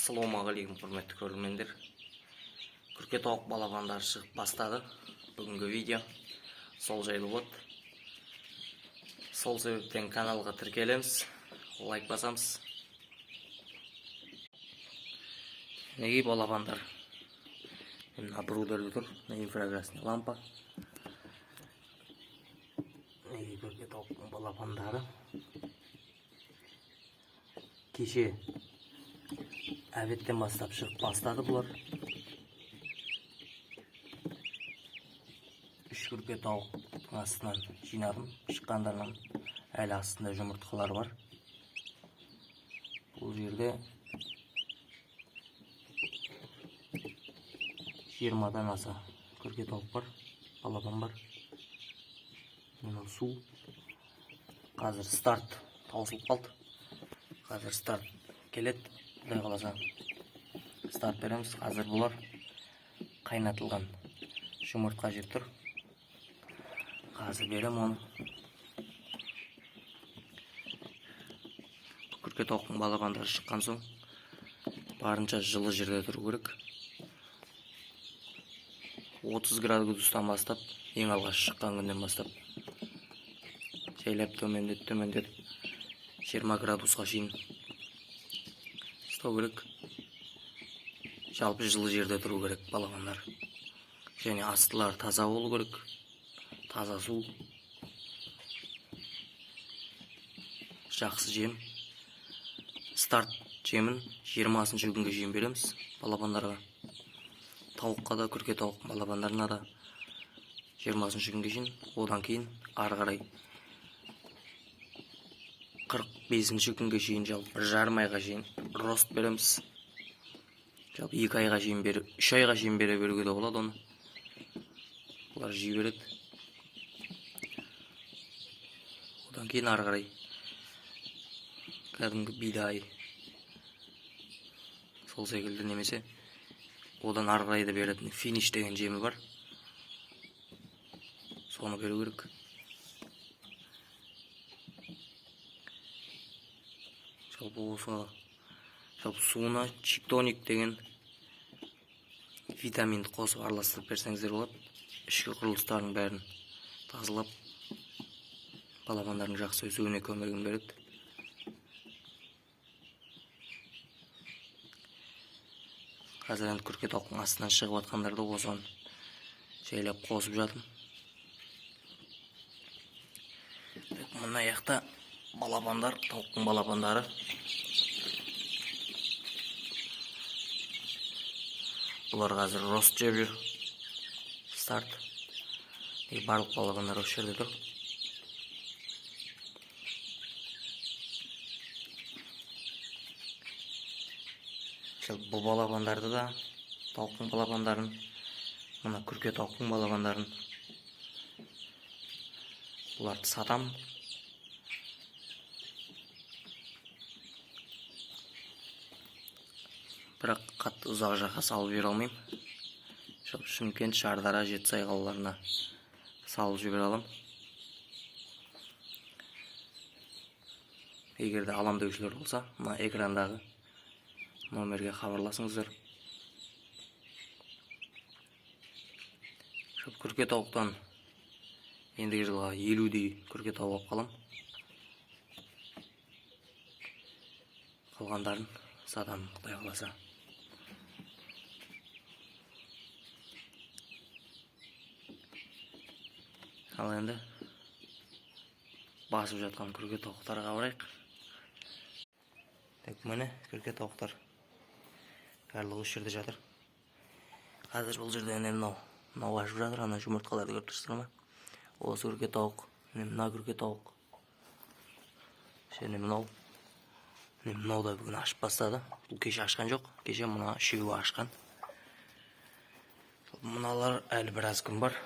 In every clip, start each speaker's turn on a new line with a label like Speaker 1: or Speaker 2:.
Speaker 1: Ассалаумағалейкум, құрметті көрермендер. Күрке тауық балапандары шығып бастады. Бүгінгі видео сол жайлы болады. Сол себептен каналға тіркелеміз, лайк басамыз. Неге балапандар? Мына брудерде тұр, мына инфракрасный лампа. Неге күрке тауықтың балапандары? Кеше әбеттен бастап шығып бастады бұлар. 3 күрке тауықтың астынан жинадым, шыққандарынан әлі астында жұмыртқалар бар. Бұл жерде 20-дан аса күрке тауық бар, балапан бар. Мынау су. Қазір старт таусылып қалды. Қазір старт келеді, Құдай қаласа старт береміз. Қазір бұлар қайнатылған жұмыртқа жеп тұр. Қазір берем оны. Күрке тауықтың балапандары шыққан соң барынша жылы жерде тұру керек. 30 градустан бастап, ең алғаш шыққан күннен бастап жайлап төмендетіп, төмендетіп 20 градусқа шейін ұстау керек. Жалпы жылы жерде тұру керек балапандар. Және астылары таза болу керек. Таза су, жақсы жем. Старт жемін 20 күнге шейін береміз балапандарға. Тауыққа да, күрке тауық балапандарына да 20 күнге шейін. Одан кейін ары қарай 45 күнге шейін, жалпы 1,5 айға шейін рост береміз. Жалпы 2 айға шейін беріп, 3 айға шейін бере беруге де болады оны. Бұлар жей береді. Одан кейін ары қарай кәдімгі бидай сол секілді, немесе одан ары қарай да беретін финиш деген жемі бар. Соны беру керек. Жалпы осы, жалпы суына чиктоник деген витаминді қосып араластырып берсеңіздер болады. Ішкі құрылыстардың бәрін тазалап, балапандардың жақсы өсуіне көмегін береді. Қазір енді күрке тауықтың астынан шығып жатқандарды осыған жайлап қосып жатырмын. Мына жақта балапандар, тауықтың балапандары. Бұлар қазір рост жеп жүр. Старт. Барлық балапандар осы жерде тұр. Жалпы бұл балапандарды да, тауықтың балапандарын, мына күрке тауықтың балапандарын, бұларды сатамын. Бірақ қатты ұзақ жаққа салып жібере алмаймын. Жалпы Шымкент, Шардара, Жетісай қалаларына салып жібере аламын. Егер де алам деушілер болса, мына экрандағы номерге хабарласыңыздар. Жалпы күрке тауықтан ендігі жылға 50-дей күрке тауық алып қалам. Қалғандарын сатамын, Құдай қаласа. Ал енді басып жатқан күрке тауықтарға барайық. Так, міне күрке тауықтар барлығы осы жерде жатыр. Қазір бұл жерде міне мынау ашып жатыр, ана жұмыртқаларды көріп тұрсыздар ма? Осы күрке тауық, міне мына күрке тауық, және мынау, міне мынау да бүгін ашып бастады. Бұл кеше ашқан жоқ, кеше мына үшеуі ашқан. Мыналар әлі біраз күн бар.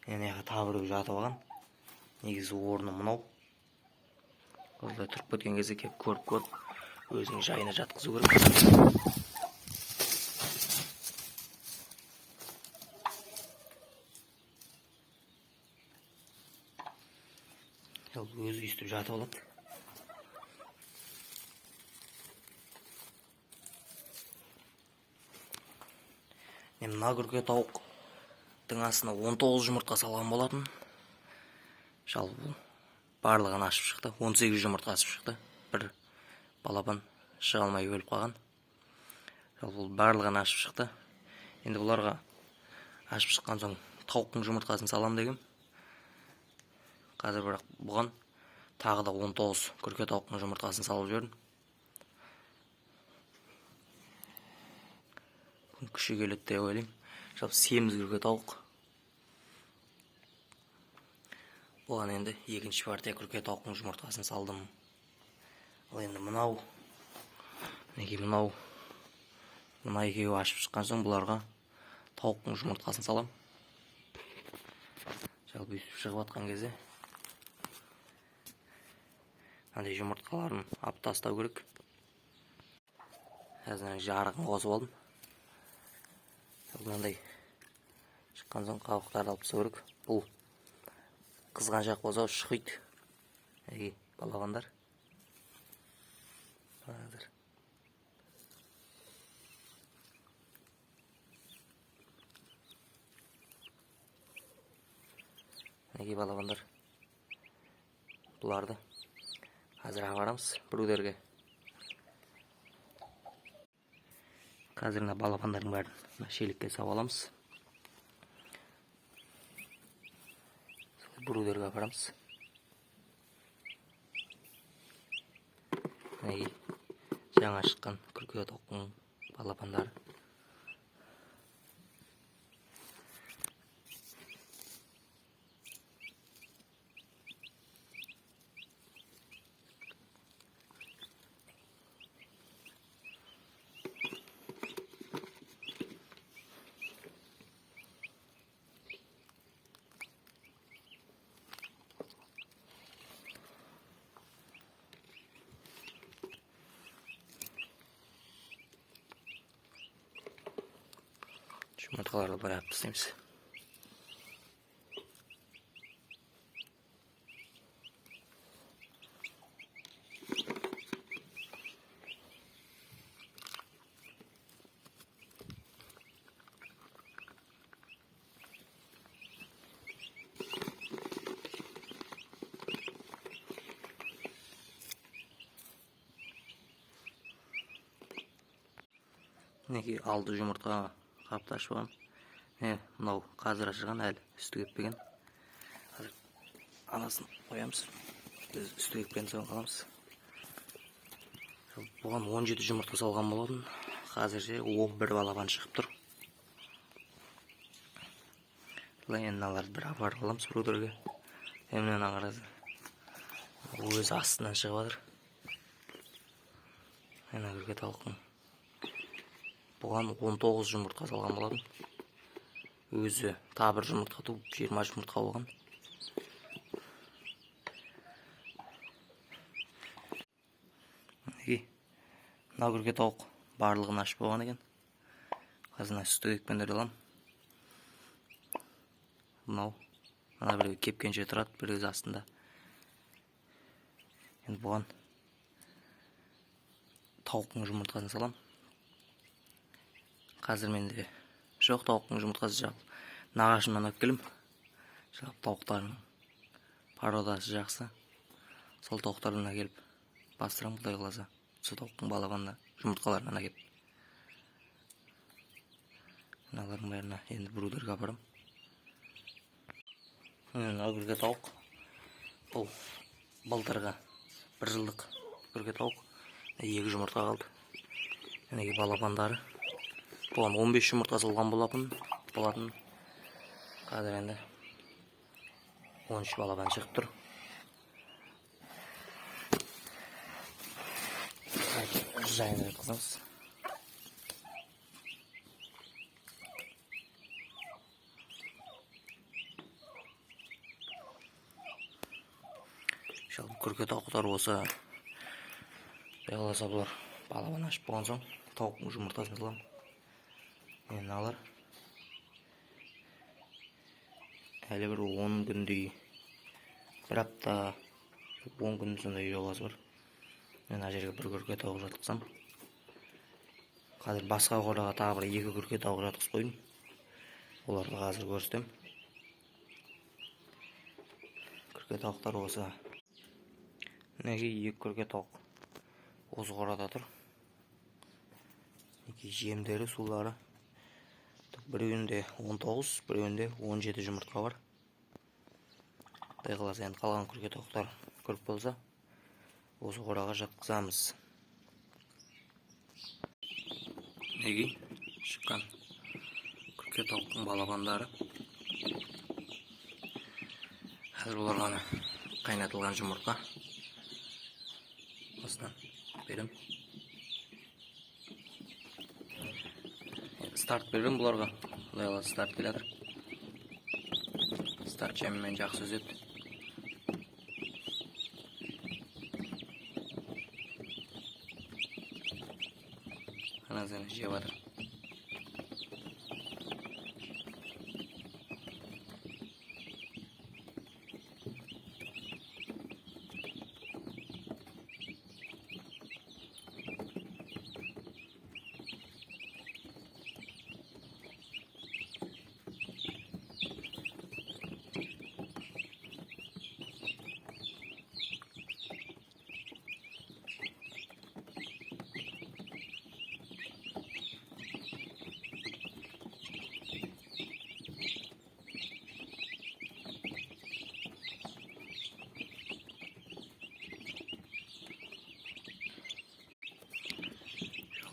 Speaker 1: Мына жаққа тағы біреу жатып алған. Негізі орны мынау. Осылай тұрып кеткен кезде келіп көріп көріп өзінің жайына жатқызу керек. Жалпы өзі өйстіп жатып алады. Мен мына күрке тауықтың астына 19 жұмыртқа салған болатын. Жалпы барлығын ашып шықты. 18 жұмыртқа ашып шықты. Бір балапан шыға алмай өліп қалған. Жалпы бұл барлығын ашып шықты. Енді бұларға ашып шыққан соң тауықтың жұмыртқасын салам дегем. Қазір бірақ бұған тағы да 19 күрке тауықтың жұмыртқасын салып жібердім. Күші келеді деп ойлаймын. Жалпы семіз күрке тауық. Бұған енді екінші партия күрке тауықтың жұмыртқасын салдым. Ал енді мынау, мінекей мынау, мына екеуі ашып шыққан соң бұларға тауықтың жұмыртқасын салам. Жалпы өйстіп шығып атқан кезде мынандай жұмыртқаларын алып тастау керек. Қазір жарығын қосып алдым. Мынандай шыққан соң қабықтарды алып тастау керек. Бұл қызғаншақ болса шұқиды. Әй, балапандар. Қараңыздар. Мінекей балапандар. Бұларды қазір апарамыз брудерге. Қазір мына балапандардың бәрін мына шелекке салып аламыз. Солай брудерге апарамыз. Мінекей жаңа шыққан күрке тауықтың балапандары. Жұмыртқаларды былай алып тастаймыз. Мінекей алты жұмыртқа қапты ашып алғам. Міне, мынау қазір ашылған, әлі үсті кеппеген. Қазір анасын қоямыз. Біз үсті кепкен соң қаламыз. Бұған 17 жұмыртқа салған болатын. Қазірше 11 балапан шығып тұр. Былай енді мыналарды бір апарып аламыз брудерге. Міне мына қараңыздар. Өзі астынан шығып жатыр. Мына күрке тауықтың. Бұған 19 жұмыртқа салған болатын. Өзі тағы бір жұмыртқа туып 20 жұмыртқа болған. Мінекей, мына күрке тауық барлығын ашып болған екен. Қазір мына сүтті кепкендерді аламын. Мынау, мына біреуі кепкенше тұрады, біреуі астында. Енді бұған тауықтың жұмыртқасын саламын. Қазір менде жоқ тауықтың жұмыртқасы, жалпы нағашымнан алып келдім. Жалпы тауықтардың породасы жақсы. Сол тауықтардан әкеліп бастырамын, Құдай қаласа. Сол тауықтың балапанына жұмыртқаларынан әкеліп. Мыналардың бәрін енді брудерге апарамын. Міне мынау күрке тауық. Бұл былтырғы бір жылдық күрке тауық. 2 жұмыртқа қалды. Мінекей балапандары. Бұған 15 жұмыртқа салған болатын. Қазір енді 13 балапан шығып тұр. Жайына жатқызамыз. Жалпы күрке тауықтар осы. Құдай қаласа бұлар балапан ашып болған соң тауықтың жұмыртқасын саламын. Енді мыналар әлі бір 10 күндей, бір апта, 10 күн сондай жобасы бар. Мен мына жерге бір күрке тауық жатқызамын. Қазір басқа қораға тағы бір 2 күрке тауық жатқызып қойдым. Оларды қазір көрсетемін. Күрке тауықтар осы. Мінекей 2 күрке тауық осы қорада тұр. Мінекей жемдері, сулары. Біреуінде 19, біреуінде 17 жұмыртқа бар. Құдай қаласа енді қалған күрке тауықтар көп болса, осы қораға жатқызамыз. Мінекей шыққан күрке тауықтың балапандары. Қазір оларға қайнатылған жұмыртқа осыдан берем. Старт берем бұларға. Құдай қаласа старт келе жатыр. Старт жемімен жақсы өседі. Анасını жеп жатыр.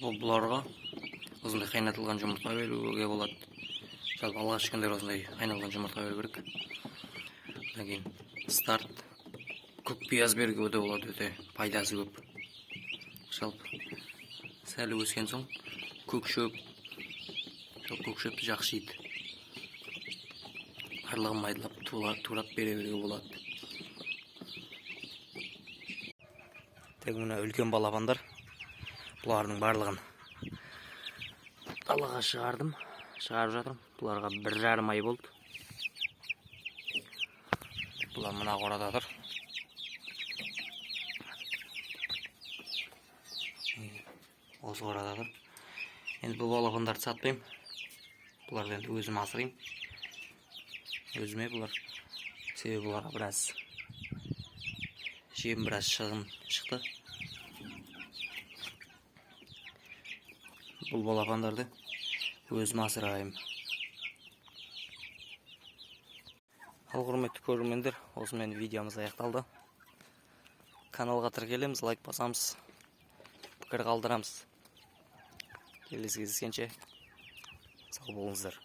Speaker 1: Бұларға осындай қайнатылған жұмыртқа беруге болады. Жалпы алғашқы күндері осындай қайнатылған жұмыртқа беру керек. Одан кейін старт көк пияз беруге де болады, өте пайдасы көп. Жалпы сәл өскен соң көк шөп, жалпы көк шөпті жақсы жейді. Барлығын майдалап турап бере беруге болады. Тек мына үлкен балапандар, бұлардың барлығын далаға шығардым, шығарып жатырмын. Бұларға 1,5 ай болды. Бұлар мына қорада тұр. Осы қорада тұр. Енді бұл балапандарды сатпаймын. Бұларды енді өзім асыраймын. Өзіме бұлар. Себебі бұларға біраз жем, біраз шығын шықты. Бұл балапандарды өзім асыраймын. Ал құрметті көрермендер, осымен видеомыз аяқталды. Каналға тіркелеміз, лайк басамыз, пікір қалдырамыз. Келесі кездескенше сау болыңыздар.